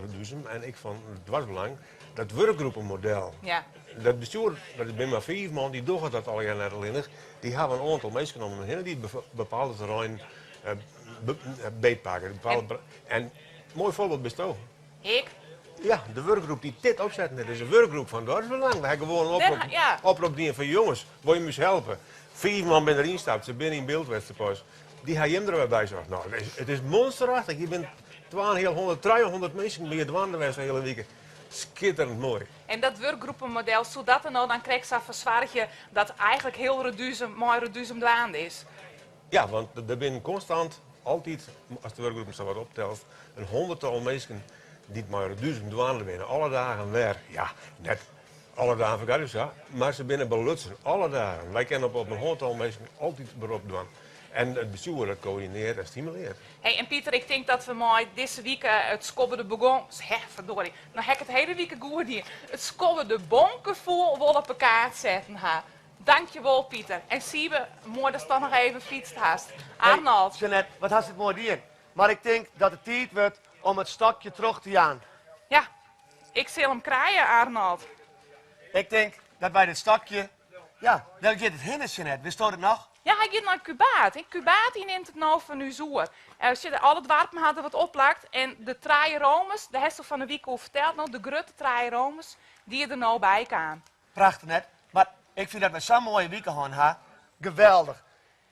Reduzum en ek fan it doarpsbelang, dat wurkgroepenmodel. Ja. Dat bestjoer, dat binne mar fiif man, dy dogge dat allegear net allinnich. Dy hawwe in oantal minsken om hun hinne dy't bepaalde terreinen beetpakke. En in moai foarbyld bisto. Ik? Ja, de wurkgroep dy't dit opsetten hat, is in wurkgroep fan Doarpsbelang. We ha gewoan in oprop, ja. oprop dien fan jonges, wolle jim ús helpe? Fiif man binne deryn stapt, se binne yn byld west pas. Dy ha jim der wer by socht. No, it is monsterachtich. Hjir binne 250, 300 minsken by dwaande west de hiele wike. Skitterend moai. En dat wurkgroepenmodel, soe dat der no dan krekt sa foar soargje dat eigentlik hiel Reduzum mei Reduzum dwaande is? Ja, want der binne konstant, altyd, ast de wurkgroepen sa wat optelst, in hûnderttal minsken dy't mei Reduzum dwaande binne. Alle dagen wer. Ja, net alle dagen fergat sa, mar se binne belutsen. Alle dagen. Wy kinne op in hûnderttal minsken altyd berop dwaan. En it bestjoer dat koördinearret en stimulearret. Hey, en Pieter, ik tink dat we mei dizze wike it skobbe de begon... Hè, verdorie. No ha ik it hiele wike goed dien. It skobbe de bonkefoel wol op 'e kaart setten ha. Dankjewol Pieter. En Siebe, moai datst toch noch even fytst hast. Arnold. Hey, Jeanette, wat hast it moai dien. Mar ik tink dat it tiid wurdt om it stokje troch te jaan. Ja, ik sil him krije, Arnold. Ik tink dat wy dit stokje... Ja, dêr giet it hinne, Jeanette. Witsto dat noch? Ja, hy giet nei Kûbaard. Kûbaard dy nimt it no fan ús oer. Sjoch, alle doarpen ha der wat opplakt. En de trije Romers, dêr hast al fan 'e wike oer ferteld, no, de grutte trije Romers, dy der no by kaam. Prachtich net, mar ik fyn dat wy sa'n moaie wike hân ha. Geweldich.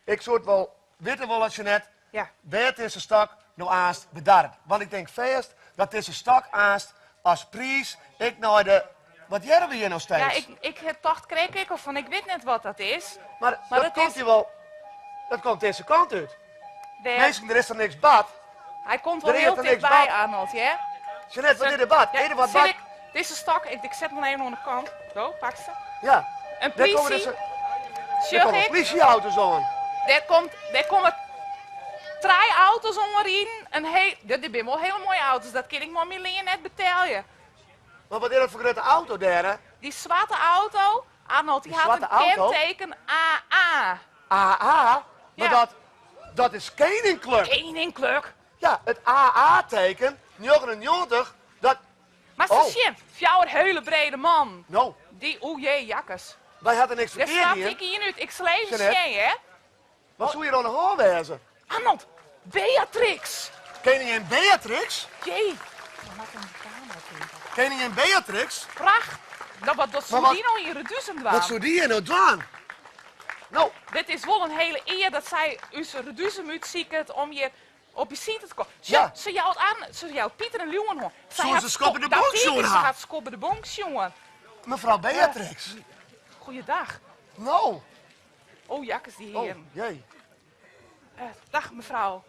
Ik soe it wol witte wolle, Jeanette, ja. wêr't dizze stok no aanst bedarret. Want ik tink fêst dat dizze stok aanst as priis ek nei de... Wat hearre we hjir no steeds? Ja, ik, ik tocht krekt ek al fan, ik wit net wat dat is. Mar, Maar dat dat komt is- hier wol... Dat komt dizze kant út. Wêr- Minsken, der is der niks bard. Hy komt wol Der is hiel der niks tichtby, bard. Arnold, hear. Jeanette, wat is der bard? Ja, Is der wat sil bard? ik dizze stok, ik, ik set him even oan de kant. Zo, pak se. Ja. In Dêr komme plysje. dizze- Dêr Sjoch komme ik. plysjeauto's oan. Dêr komt, dêr komme trije auto's oanriden. In he, dit binne wol hiele moaie auto's, dat kin ik mei myn lean net betelje. Mar wat is dat foar grutte auto dêr, hè? Dy swarte auto, Arnold, dy Dy hat swarte in auto? kenteken AA. AA? Mar Ja. dat, dat is keninklik. Keninklik? Ja, it AA-teken, 99, dat... Mar se Oh. sjen, fjouwer hiele brede mannen. No. Dy, o jee, jakkes. Wy hawwe niks Dêr ferkeard stapt dien. ik ien út. Ik sil even Jeanette. sjen, hè. Wat soe hjir oan de hân wêze? Arnold, Beatrix! Koningin Beatrix? Jee. Dan moat ik de kamera tinke. Koningin Beatrix? Pracht. No, wat, wat soe Maar wat- dy no yn Reduzum dwaan? Wat soe dy hjir no dwaan? No. Dit is wol in hiele ear dat sy ús Reduzum útsiket om hjir op besite te kommen. Ja. Se jout aan, se jout Pieter in liuwenhân. Sy Soe hat se Skobbe de dat Bonk tink sjoen ik, Se ha? hat Skobbe de Bonk sjoen. Mefrou Beatrix. Goeiedag. No. Oh, jakkes, dy hearen. Oh, jee. Dag mefrou.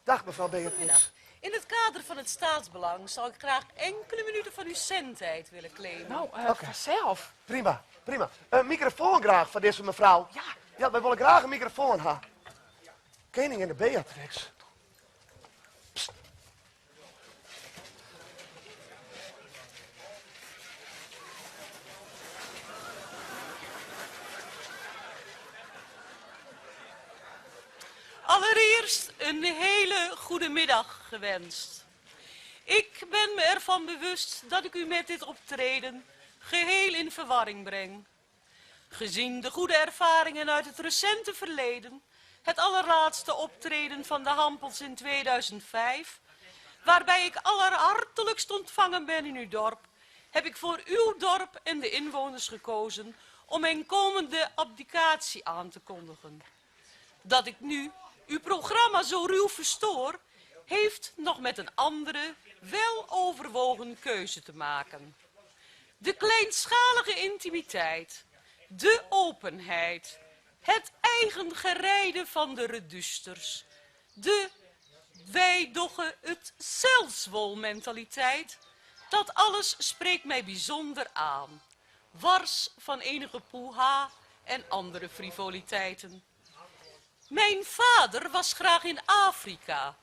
Dag mefrou Beatrix. Goedemiddag. In het kader van het staatsbelang zou ik graag enkele minuten van uw zendtijd willen claimen. Nou, vanzelf. Prima, prima. Een microfoon graag foar dizze mefrou. Ja. Ja, wy wolle graach in microfoon ha. Keninginne Beatrix. Psst. Een hele goede middag gewenst. Ik ben me ervan bewust dat ik u met dit optreden geheel in verwarring breng. Gezien de goede ervaringen uit het recente verleden, het allerlaatste optreden van de Hampels in 2005, waarbij ik allerhartelijkst ontvangen ben in uw dorp, heb ik voor uw dorp en de inwoners gekozen om mijn komende abdicatie aan te kondigen. Dat ik nu uw programma zo ruw verstoor, heeft nog met een andere, weloverwogen keuze te maken. De kleinschalige intimiteit, de openheid, het eigen gerijde van de redusters, de wij dogge het zelfswol mentaliteit, dat alles spreekt mij bijzonder aan. Wars van enige poeha en andere frivoliteiten. Mijn vader was graag in Afrika.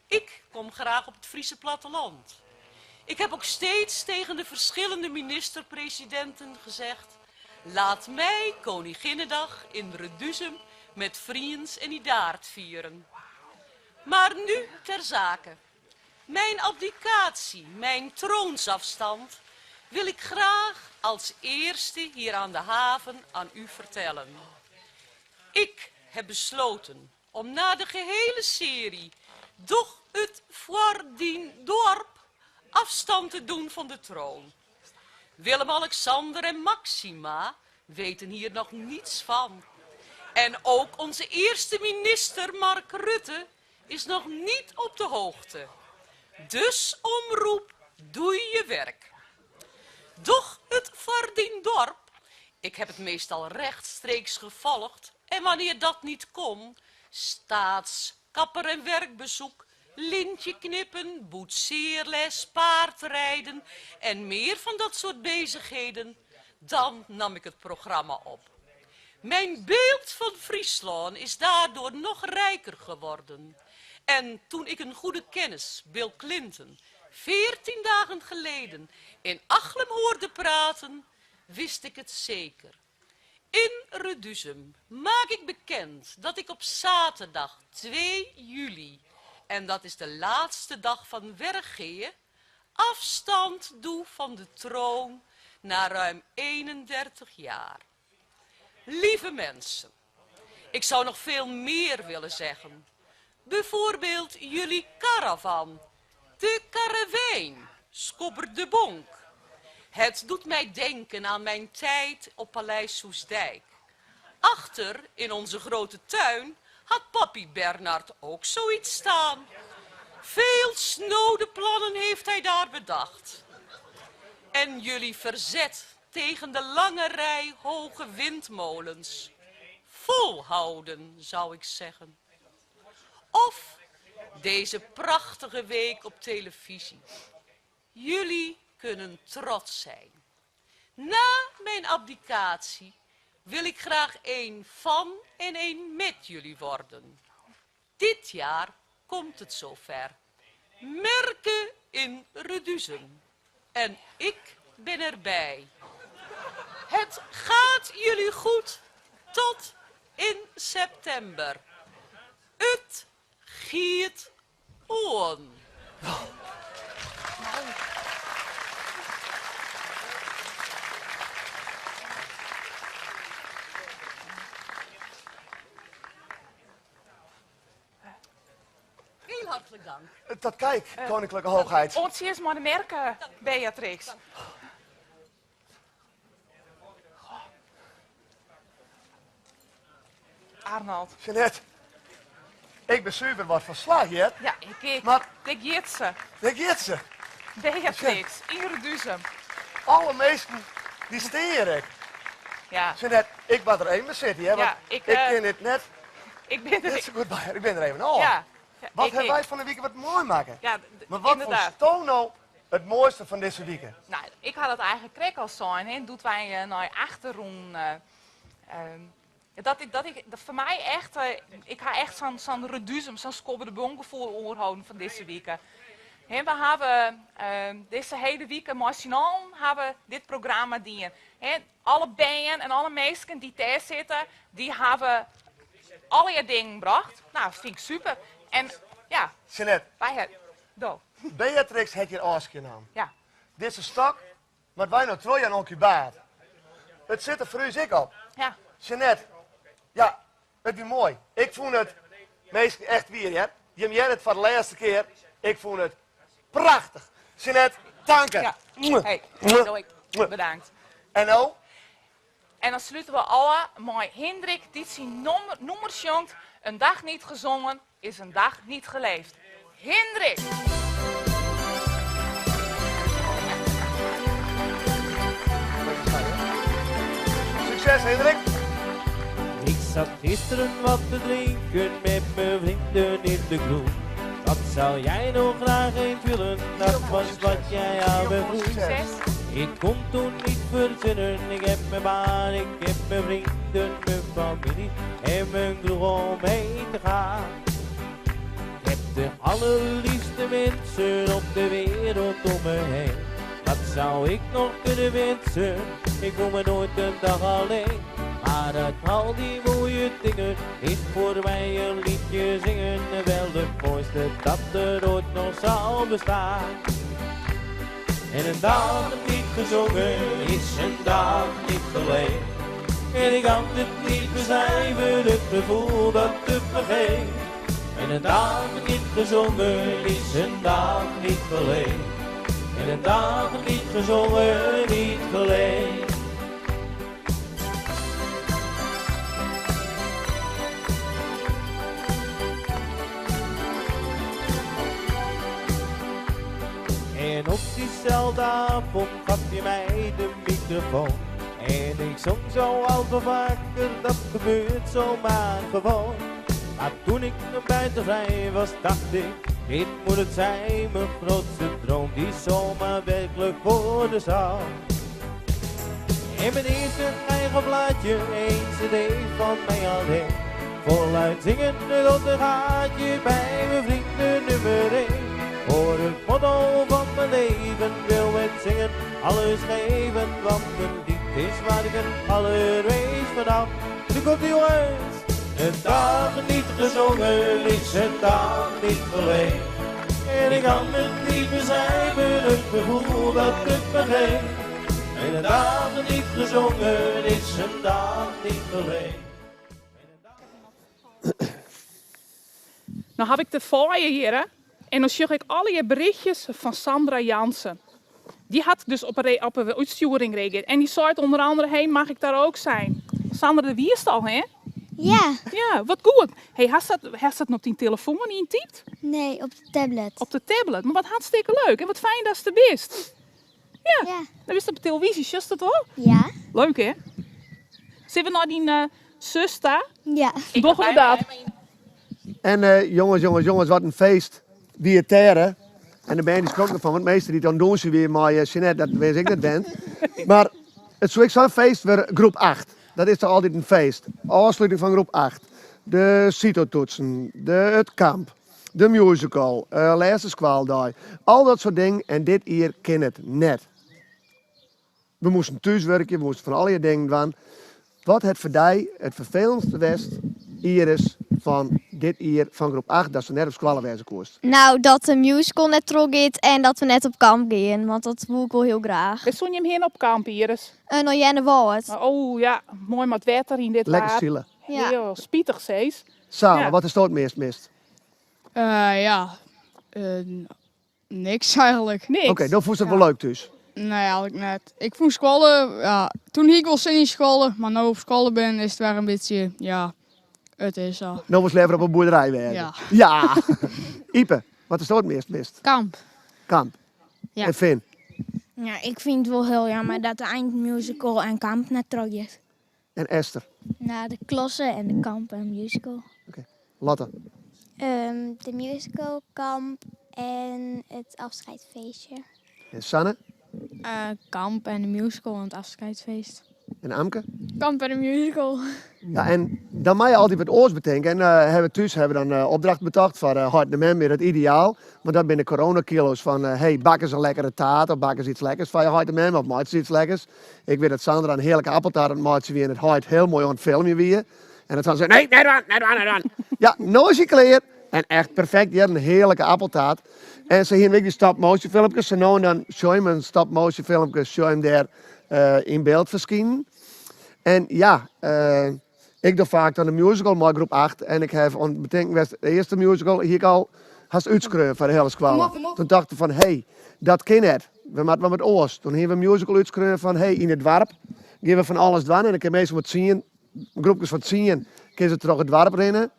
Ik kom graag op het Friese platteland. Ik heb ook steeds tegen de verschillende minister-presidenten gezegd... laat mij Koninginnedag in Reduzum met vriends en Idaard vieren. Maar nu ter zake. Mijn abdicatie, mijn troonsafstand, wil ik graag als eerste hier aan de haven aan u vertellen. Ik heb besloten om na de gehele serie Doch het voor dien dorp afstand te doen van de troon. Willem-Alexander en Maxima weten hier nog niets van. En ook onze eerste minister Mark Rutte is nog niet op de hoogte. Dus omroep, doe je werk. Doch het Vardien-dorp, ik heb het meestal rechtstreeks gevolgd en wanneer dat niet kon, staatskapper en werkbezoek, lintje knippen, boetseerles, paardrijden en meer van dat soort bezigheden, dan nam ik het programma op. Mijn beeld van Friesland is daardoor nog rijker geworden. En toen ik een goede kennis, Bill Clinton, 14 dagen geleden in Achlem hoorde praten, wist ik het zeker. In Reduzum maak ik bekend dat ik op zaterdag 2 juli, en dat is de laatste dag van Wergea, afstand doe van de troon na ruim 31 jaar. Lieve mensen, ik zou nog veel meer willen zeggen. Bijvoorbeeld jullie caravan, de karavijn, Skobber de Bonk. Het doet mij denken aan mijn tijd op Paleis Soestdijk. Achter in onze grote tuin had papi Bernard ook zoiets staan. Veel snode plannen heeft hij daar bedacht. En jullie verzet tegen de lange rij hoge windmolens. Volhouden, zou ik zeggen. Of deze prachtige week op televisie. Jullie kunnen trots zijn. Na mijn abdicatie wil ik graag een van en een met jullie worden. Dit jaar komt het zover. Merken in Reduzum. En ik ben erbij. Het gaat jullie goed tot in september. It giet oan. Heel hartelijk dank. Dat kijk, Koninklijke Hoogheid. Oant sjen mei de merke, Beatrix. Arnold. Jeanette, ik ben super wat van slag, hear. Ja, ik ek. Maar Dêr giet se. Dêr giet se. Beatrix, yn Reduzum. Alle minsken dy stean ek. Ja. Jeanette, ik moat der even by sitte, hear, want Ja, ik, ik eh, kin dit net Ik bin der net sa goed by. Ik bin der even ôf. Ja, Wat ik hawwe ek. wy fan 'e wike wat moai makke. Ja, Mar wat ynderdaad. fûnsto no it moaiste fan dizze wike? No, ik ha dat eigenlik krekt al sein, hè, doe't wy eh, nei achter rûnen. Eh, ehm, dat ik, dat ik, dat foar my echt, eh, ik ha echt sa'n sa'n Reduzum, sa'n Skobber de Bonk gefoel oerholden fan dizze wike. Hè, we hawwe ehm, dizze hiele wike mei syn allen hawwe dit programma dien. Hè, alle bern en alle minsken dy't dêr sitte, dy hawwe allegear dingen brocht. No, fyn ik super. En ja, Jeanette, wy ha. Do. Beatrix hat hjir ôfskie naam. Ja. Dizze stok moat wy no trochjaan oan Kubaat. It sit der foar ús ek op. Ja. Jeanette, ja, it wie moai. Ik fûn it, minsken, echt wier hear. Jim hearre it foar de lêste kear. Ik fûn it prachtich. Jeanette, tanke. Ja. Hey, do ek. Bedankt. En no? En dan slute we ôf mei Hindrik dy't syn nûmer sjongt Een dag niet gezongen is een dag niet geleefd. Hindrik! Succes Hindrik! Ik zat gisteren wat te drinken met mijn vrienden in de kroeg. Wat zou jij nog graag eens willen? Dat was wat jij aan me vroeg. Ik kon toen niet verzinnen, ik heb mijn baan, ik heb mijn vrienden, mijn familie en mijn kroeg om heen te gaan. Ik heb de allerliefste mensen op de wereld om me heen. Wat zou ik nog kunnen wensen? Ik voel me nooit een dag alleen. Maar uit al die mooie dingen is voor mij een liedje zingen wel het mooiste dat er ooit nog zal bestaan. En een dag niet gezongen is een dag niet geleefd. En ik kan het niet beschrijven, het gevoel dat het me geeft. En een dag niet gezongen is een dag niet geleefd. En een dag niet gezongen, niet geleefd. En op diezelfde avond gaf je mij de microfoon. En ik zong zo al veel vaker, dat gebeurt zomaar gewoon. Maar toen ik naar buiten vrij was, dacht ik, dit moet het zijn, mijn grootste droom, die zomaar werkelijk worden zou. En mijn eerste eigen plaatje, één cd van mij alleen. Voluit zingen tot een gaatje bij mijn vrienden nummer 1. Voor het motto van mijn leven wil het zingen, alles geven, want een lied is waar ik het allermeest van hou. Nu komt ie jongens! Een dag niet gezongen is een dag niet geleefd. En ik kan het niet beschrijven, het gevoel dat het me geeft. En een dag niet gezongen is een dag niet geleefd. No haw ik de foarje hjir hè, en dan sjoch ik allegear berichtjes fan Sandra Jansen. Dy hat dus op 'e op 'e útstjoering reagearre en dy seit ûnder andere, hey, mag ik daar ook zijn? Sandra, dêr wiest al, hè? Ja. Ja, wat goed. Hey, hast dat, hast dat op dyn telefoan yntypt? Nee, op de tablet. Op de tablet. Mar wat hartstikke leuk en wat fijn datst der bist. Ja. Ja. Dan bist op de televyzje, sjochst dat wol? Ja. Leuk hè? Sille we nei dyn eh, sus ta? Ja. Dogge we dat. En eh, jongens, jongens, jongens, wat in feest. Wie it dêr, hè? En de bern dy skrokken derfan, want meester dy't oan it dûnsjen wie mei eh, Jeanette, dat wist ik net wend. Mar it soe ek sa'n feest wurde, groep 8. Dat is toch altyd in feest. Ôfsluting fan groep 8. De CITO-toetsen, de, it kamp, de musical, uh, lêste skoaldei. Al dat soart dingen en dit jier kin it net. We moasten thúswurkje, we moasten fan allegear dingen dwaan. Wat hat foar dy it ferfelendste west, Iris, fan dit jier fan groep 8 datst net op skoalle wêze koest? Nou, dat de musical net trochgiet en dat we net op kamp gean, want dat woe ik wol hiel graach. Wêr soene jim hinne op kamp, Iris? Uh, nei Earnewâld. Oh ja, moai mei it wetter yn dit Lekker waar. sile. Ja. Hiel spitich, sis. Sale, Ja. wat hasto it meast mist? Uh, ja, uh, Niks eigenlijk. Niks? Oké, dan fûnst it wol leuk thús? Nee, eigenlijk net. Ik fûn skoalle, ja, toen hie ik wol sin yn skoalle, mar no op skoalle bin is it wer in bytsje, ja, it is sa. No wolst leaver op in boerderij wêze? Ja. Ja! Ype, wat hasto it meast mist? Kamp. Kamp. Ja. En Finn? Ja, ik fyn it wol hiel jammer dat de eindmusical en kamp net trochgiet. En Esther? Nou, de klasse en de kamp en musical. Oké. Lotte? Ehm, de musical, kamp en het afscheidsfeestje. En Sanne? Uh, kamp en de musical en het afscheidsfeest. En Amke? Kamp en de musical. Ja, en dan mei je altyd wat oars betinke. En uh, hawwe we thús hawwe we dan uh, opdracht betocht foar uh, heit en mem mear it ideaal. Want dat binne de coronakilo's fan uh, hey, bak ris in lekkere taart of bak ris iets lekkers foar je heit en mem of meitsje iets lekkers. Ik wit dat Sandra in hearlike appeltaart oan it meitsjen wie en it heit hiel moai oan it filmjen wie. En dat Sandra sei, nee, net dwaan, net dwaan, net dwaan. Ja, no is hy klear. En echt perfekt, hear, in hearlike appeltaart. En se hiene ek dy stop-motion filmkes. Sa no en dan sjoch je in stop-motion filmke, sjoch je him dêr yn byld ferskinen. En ja, ik doch faak dan de musical mei groep 8 en ik haw oan it betinken west, de earste musical hie ik al hast útskreaun foar de hiele skoalle. Toen tocht ik fan, hé, dat kin net, we moatte wat oars. Toen hiene we in musical útskreaun fan, hé, yn it doarp gean we fan alles dwaan en dan kinne minsken mei tsien, groepkes fan tsien, kinne se troch it doarp rinne.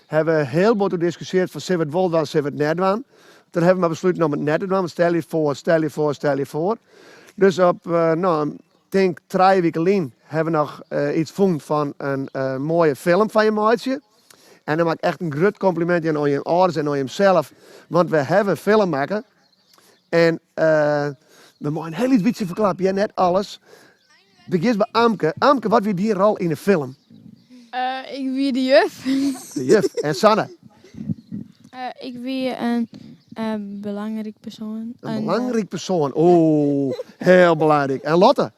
Hawwe we hiel bot oer diskusjeard fan sille we it wol dwaan, sille we it net dwaan. Toen hawwe we mar besluten om it net te dwaan, want stel je foar, stel je foar, stel je foar. Dus op, no, tink trije wike lyn hawwe we noch iets fûn fan in moaie film fan je meitsje. En dan moat ik echt in grut komplimint jaan oan jim âlders en oan jimself, want we hawwe in film makke. En we meie in hiel lyts bytsje ferklappe, hear, net alles. Begjinst by Amke. Amke, wat wie dyn rol yn de film? Ik wie de juf. De juf. En Sanne? Ik wie in belangryk persoan. In belangryk persoan, oeh, heel belangryk. En Lotte?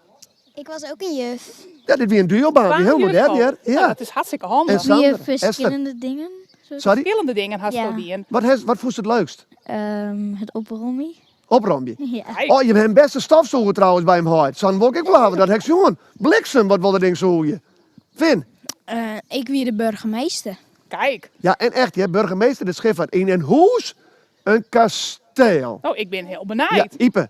Ik was ook in juf. Ja, dit wie in duobaan, wie hiel modern hear. Ja. Dat is hartstikke handich. En Sander, Wie ferskillende dingen. Sorry? Ferskillende dingen hast do dien. Wat, has, wat fûnst it leukst? It opromjen. Opromje? Ja. Oh, je hawwe bêst in stofsûger trouwens by him heit. Sa'n wol ik ek wol hawwe, dat ha ik sjoen. Bliksem, wat wol dat ding sûgje. Finn? Ik wie de burgemeester. Kijk. Ja, en echt, hear, burgemeester de Schiffart yn in hûs, in kasteel. Oh, ik bin hiel benijd. Ja, Ype.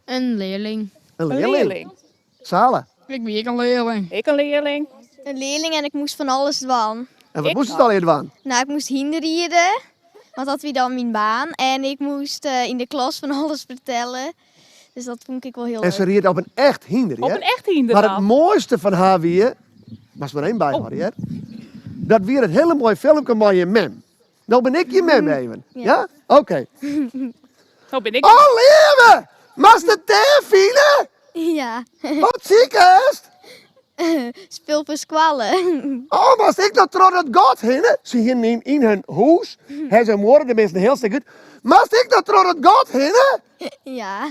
In learling. In learling. Sale. Ik wie ek in learling. Ik in learling. In learling en ik moast fan alles dwaan. En wat moast allegear dwaan? Nou, ik moast hynderride, want dat wie dan myn baan. En ik moast yn de klas fan alles fertelle. Dus dat fûn ik wol hiel En leuk. se ried op in echt hynder, Op hear. in echt hynder Mar it dan. moaiste fan har wie, moatst mar even byhâlde, hear. Dat wie dat hiele moaie filmke mei je mem. No bin ik je mem even. Ja? Oké. No bin ik. Oh, leave! Moatst it dêr fine? Ja. Wat sikest? Spul foar skoalle. Oh, moatst ek noch troch dat gat hinne? Se hienen yn, yn hun hûs, ha se in muorre, der bist in hiel stik út. Moatst ek noch troch dat gat hinne? Ja.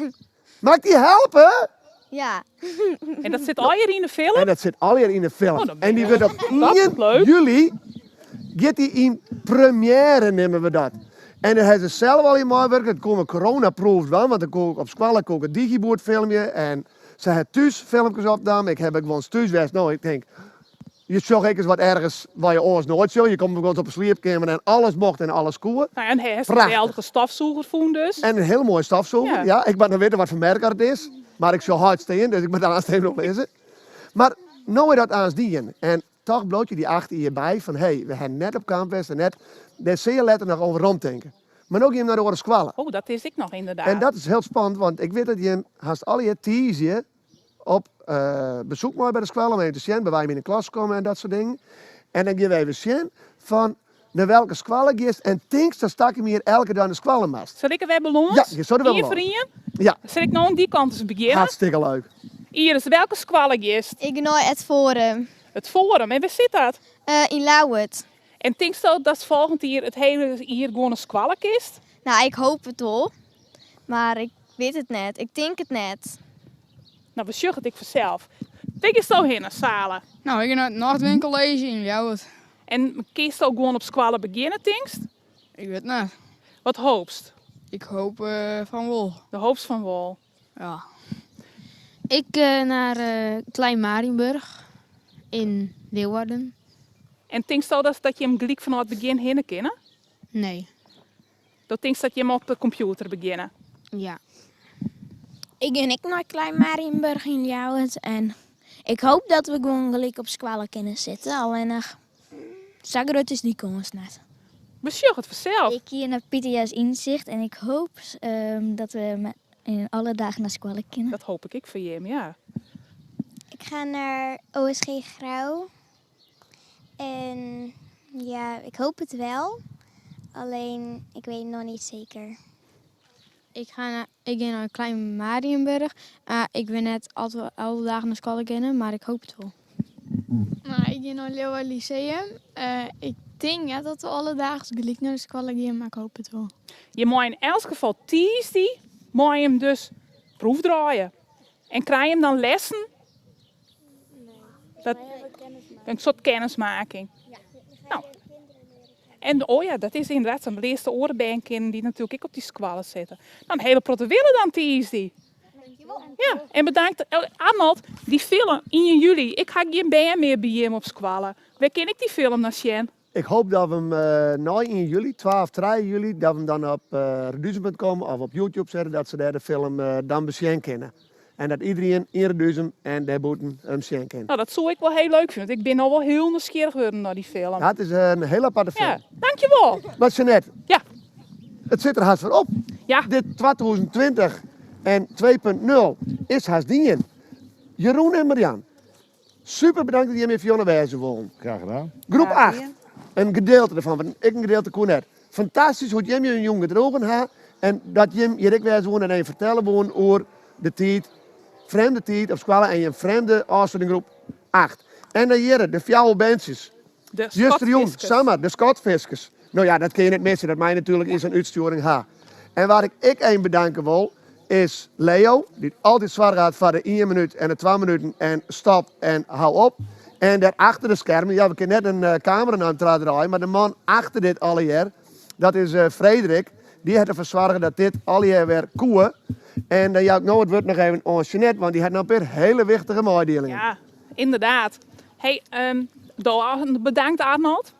Moat ik dy helpe? Ja. En dat sit allegear yn de film? En dat sit allegear yn de film. Oh, dan ben en dy ik wurdt op Dat is 1 leuk. july giet dy yn première, neame we dat. En dan ha se sels al yn meiwurke. Dat koene we coronaproof dwaan, want dan koe ik op skoalle koe ik it digiboerd filmje. En se ha thús filmkes opnaam. Ik ha ek wolris thús west. No, ik tink, je sjogge ek ris wat ergens wat je oars noait sjogge. Je komme gewoan op 'e sliepkeamer en alles mocht en alles koe. Nou, en hast in Prachtich. geweldige stofsûger fûn dus. En in hiele moaie stofsûger, Ja. ja. Ik moat noch witte wat foar merk dat it is. Mar ik sjoch heit stean, dus ik moat aanst even oplizze. Mar no is dat aanst dien. En toch bliuwt je dy 8 jier by fan hé, we ha net op kamp west en net. Dêr sil je letter noch oer weromtinke. Mar no gean jim nei de oare skoalle. Oh, dat is ek noch ynderdaad. En dat is hiel spannend, want ik wit dat jim hast allegear tiisdei op besoek mei by de skoalle om even te sjen by wa jim yn de klas komme en dat soart dingen. En dan gean we even sjen fan nei welke skoalle giest en tinkst datst takom jier elke dei nei skoalle moatst. Sil ik der wer by lâns? Ja, je sil der wer Ien foar by lâns. ien? Ja. Sil ik no oan dy kant ris begjinne? Hartstikke leuk. Iris, welke skoalle giest? Ik gean nei Het Forum. Het Forum, en wêr sit dat? Yn Ljouwert. En tinksto datst folgjend jier it hiele jier gewoan nei skoalle kinst? Nou, ik hoop it wol. Mar ik wit it net. Ik tink it net. No, we sjogge it ek fansels. Wêr giesto hinne, Sale? No, ik gean nei it Nordwin College yn Ljouwert. En kinsto gewoan op skoalle begjinne, tinkst? Ik wit net. Wat hoopst? Ik hoop fan wol. Do hoopst fan wol. Ja. Ik nei Klein Marienburg yn Leeuwarden. En tinksto dat dat jim gelyk fanôf it begjin hinne kinne? Nee. Do tinkst dat jim op de kompjûter begjinne? Ja. Ik gean ek nei Klein Marienburg yn Ljouwert en ik hoop dat we gewoan gelyk op skoalle kinne sitte, allinnich sa grut is dy kâns net. We sjogge it fansels. Ik gean nei Pieter Jas Inzicht en ik hoop dat we alle dagen nei skoalle kinne. Dat hoop ik ek foar jim, ja. Ik ga naar OSG Grou. En ja, ik hoop het wel. Alleen, ik weet nog niet zeker. Ik ga nei, ik gean nei Klein Marienburg. Ik wit net oft we alle dagen nei skoalle kinne, mar ik hoop it wol. No, ik gean nei Leeuwarden Lyceum. Ik tink net dat we alle dagen gelyk nei de skoalle gean, mar ik hoop it wol. Je meie yn elts gefal tiisdei mei him dus proefdraaie. En krije jim dan lessen? Dat, in soart kennismaking. No. En oh ja, dat is inderdaad sa. De measte oare bern kinnen dy natuerlik ek op dy skoalle sitte. No, in hiele protte wille dan tiisdei. Ja, en bedankt Arnold, dy film ien july. Ik ha gjin bern mear by jim op skoalle. Wêr kin ik dy film dan sjen? Ik hoop dat we hem nei ien july, twa of trije july, dat we hem dan op reduzum.com of op YouTube sette, dat se dêr de film dan besjen kinne. En dat iedereen yn Reduzum en dêrbûten him sjen kin. No, dat soe ik wol hiel leuk fine, want ik bin no wol hiel nijsgjirrich wurden nei dy film. Ja, it is in hiel aparte film. Ja, dankjewol. Mar Jeanette, ja. it sit der hast foar op. Ja. Dit 2020 en 2.0 is hast dien. Jeroen en Marian, super bedankt dat jimme hjir fan jûn wêze wollen. Graag gedaan. Groep 8, in gedeelte derfan, want ek in gedeelte koe net. Fantastysk hoe't jim jim jûn gedroegen ha en dat jim hjir ek wêze woene en even fertelle woene oer de tiid, frjemde tiid op skoalle en jim frjemde ôfsluting groep 8. En dan hjirre, de fjouwer berntsjes. De Justerjûn, skotfiskers. samar, de skotfiskers. No ja, dat kin je net misse, dat mei natuerlik yn sa'n útstjoering ha. En wa't ik ek even bedanke wol, is Leo, dy't altyd soarge hat foar de ien minút en de twa minuten en stop en hou op. En dêr achter de skermen, ja we kinne net in kamera nei him ta draaie, mar de man achter dit allegear, dat is Frederik. Dy hat derfoar soarge dat dit allegear wer koe. En dan jou ik no it wurd noch even oan Jeanette, want dy hat noch in pear hiele wichtige meidielingen. Ja, inderdaad. Hey, bedankt Arnold.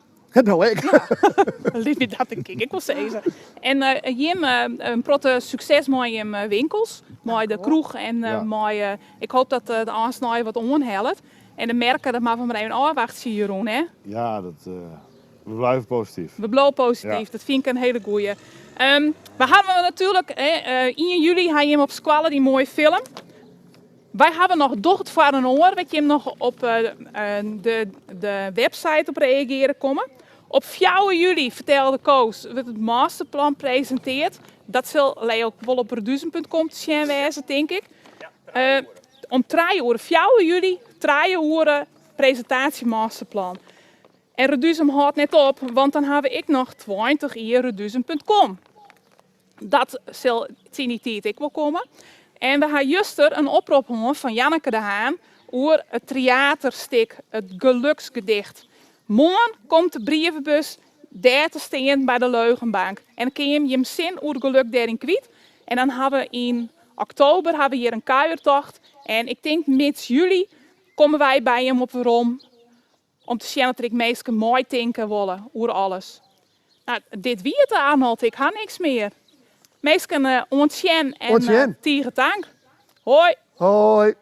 No ek. Lit my dat tink ik ek wol sizze. En jim in protte sukses mei jim winkels, mei de kroech en mei, ik hoop dat de aansnei wat oanhellet. En de merke, dat moatte we mar even ôfwachtsje Jeroen, hè? Ja, dat, we blijven positief. We bliuwe posityf, dat fyn ik in hiele goeie. We hawwe natuerlik, ien july ha jim op skoalle dy moaie film. Wy hawwe noch Doch it foar in oar, wêr't jim noch op de website op reagearje komme. Op fjouwer july, fertelde Koos, wurdt it masterplan presinteard. Dat sil Leo wol op reduzum.com te sjen wêze, tink ik. Om trije oere, fjouwer july, trije oere, presintaasje masterplan. En Reduzum hâldt net op, want dan hawwe we ek noch 20 jier reduzum.com. Dat sil tsjin dy tiid ek wol komme. En we ha juster in oprop hân fan Janneke de Haan oer it Tryaterstik It Geluksgedicht. Moarn komt de brievebus dêr te stean by de Leugenbank en dan kinne jim jim sin oer geluk dêryn kwyt. En dan ha we yn oktober ha we hjir in kuiertocht en ik tink mids july komme wy by jim op werom Om te sjen oft der ek minsken meitinke wolle oer alles. No, dit wie it Arnold, ik ha niks mear. Minsken oant sjen en tige tank. Hoi. Hoi.